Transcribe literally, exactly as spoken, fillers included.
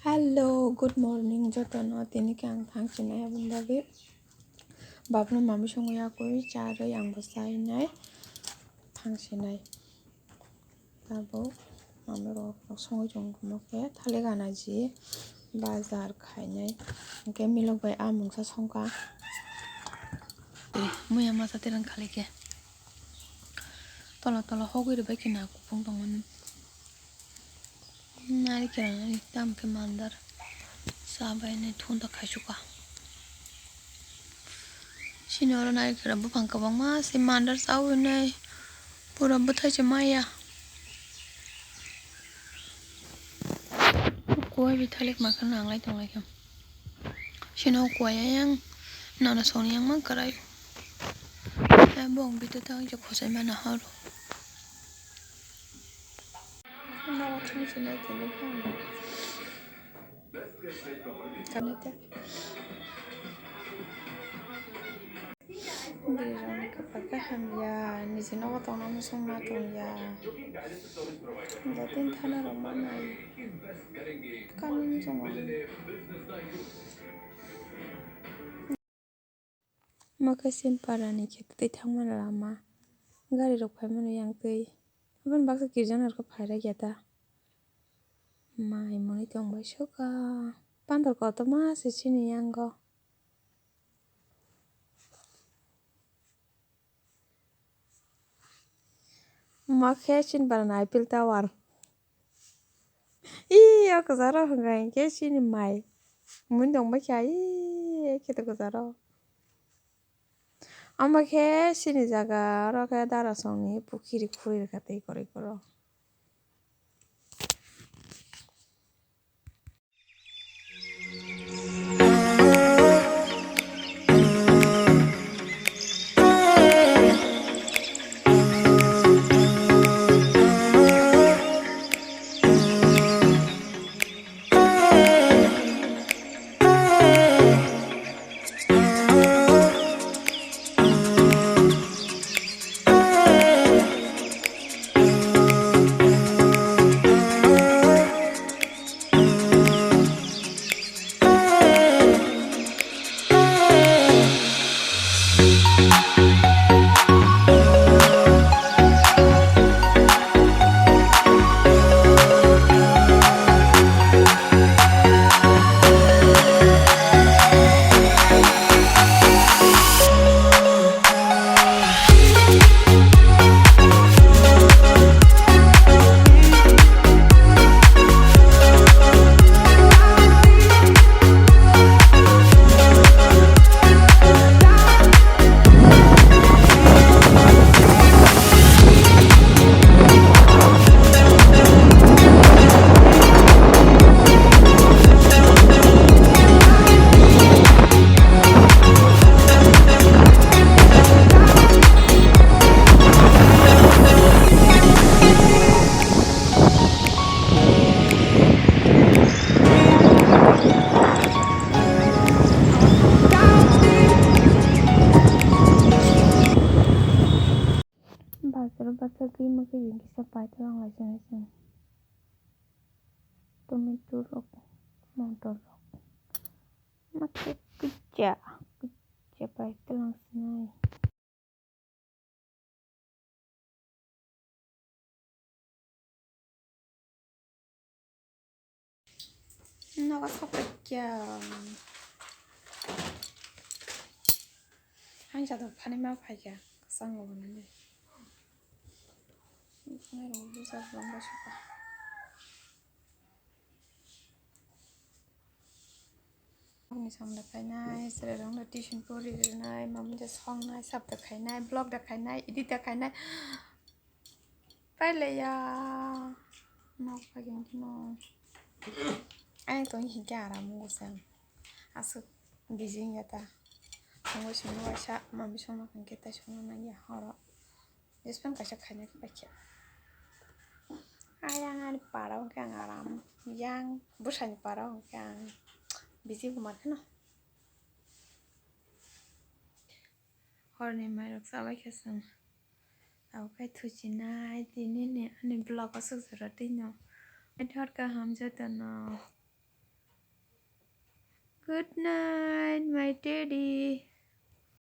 Hello, good morning jotono. Tini khe ang thang chinai aboni bagwi. Babno mami songwi yakwi charwi ang bo chainai thang chinai. Tabuk mami rok songwi tongo khe thalik gana ji bazar khainai. Hwnkhe milok bai a mungsa songkha. Muya masa terang khali khe. Tola tola hogwi rwbai khe na kupung tongmani. Nari khe nari tamo khe mandar. Sa bai nai thun ta khaisukha. Sini oro nari khe buphang kwbangma se mandar chawi nai pura bwthai se maya. Kuwai bi thalik ma khe nanglai tonglai khe. Sini o kuwai ayang nono soni yang mang kwrai. Bong bitu ta je khosai mana horo. Nogo thang chinai tini phano. Kanai ta. Bwrwi rokni kwpal khe hamya, niji nogo tongna muchung ma tongya. Jotoni thana rok ma nai. Kani muchungo. Omo khe chini para ni khe twi thangmani lama, gari rok phaimani yang twi. Aboni baksa kirja no rwkhe phairakya ta. Mai mwnwi tongbai sukha. Pandor kotorma se chini yango. Omo khe chini para ni Eiffel Tower. Ee, o kwcharo hwnkha hinkhe chini mai. Mui tongbai kha, ee, kheto kwcharo. Omo khe chini jaga, oro khe darasongni pukhiri khuri rwkha tei kwrwi kwrwi. Bazar o bachagwi mokhe jeng kisa paithalang lai chwng chwng. Tomato rok, motor rok. Mokhe kisa, kisa paithalang sinai. Nogo sokphaikha. Hangsa do phani ma phaikha, kwchang bo nini. Nai rok busa rok bwswkha. Mami samla khainai, chwrairokno tuition pori rinai, mami da songnai, sap da khainai, vlog da khainai, edit da khainai. Pailaiya. Nok phaikhe wngkheno. Ani tongwi hinkhe aram wngo se ang. Aswk busy wngya ta. Tongo simi waisa, mami songma hinkhe tai songna nangya horo. Best friend kaisa khaina khe paikhe. Ayang ani para o hwnkhe ang aram. Yang bwsani para o hwnkhe ang busy bo mankheno. Horni mairok chabai khe chwng. Abo khe thuchinai tini ni ani vlog o swk jora twi no. Hor kaham jotono. Good night, my teddy.